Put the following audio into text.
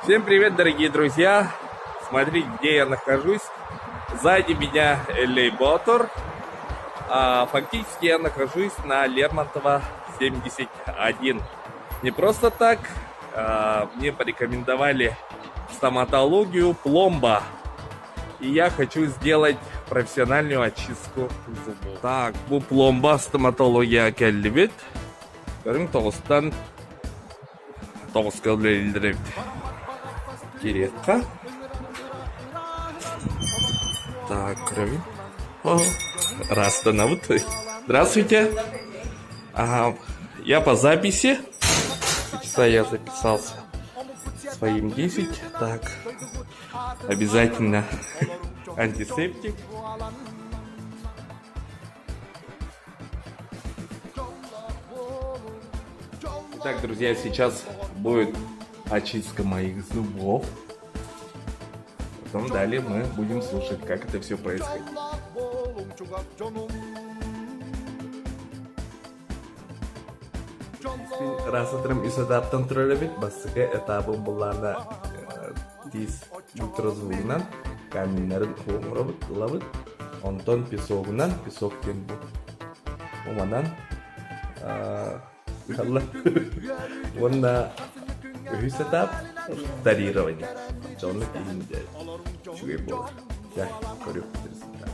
Всем привет, дорогие друзья! Смотрите, где я нахожусь. Сзади меня Эллей Ботор. А, фактически я нахожусь на Лермонтова 71. Не просто так, а, мне порекомендовали стоматологию пломба. И я хочу сделать профессиональную очистку зубов. Так, бу пломба стоматология кэллибит. Көрүҥ тоҕустан тоҕуска үлэлииллэр эбит. Кириэххэ. Так, көрөбүн. О, ырастанабыт. Здравствуйте. Ага, я по записи. Часа я записался своим 10. Так, обязательно антисептик. Итак, друзья, сейчас будет очистка моих зубов. Потом далее мы будем слушать, как это все происходит. Раз утром үс этаптан турар эбит. Бастакы этабын буллаана тиис ультразвугунан каменнарын оҥоробут, ылабыт. Онтон песогунан, песок диэн бу уманан ыһаллар. Уонна үһүс этап тарирование. Дьону киһин үчүгэй буолар. Дьэ, көрүөхпүт результат.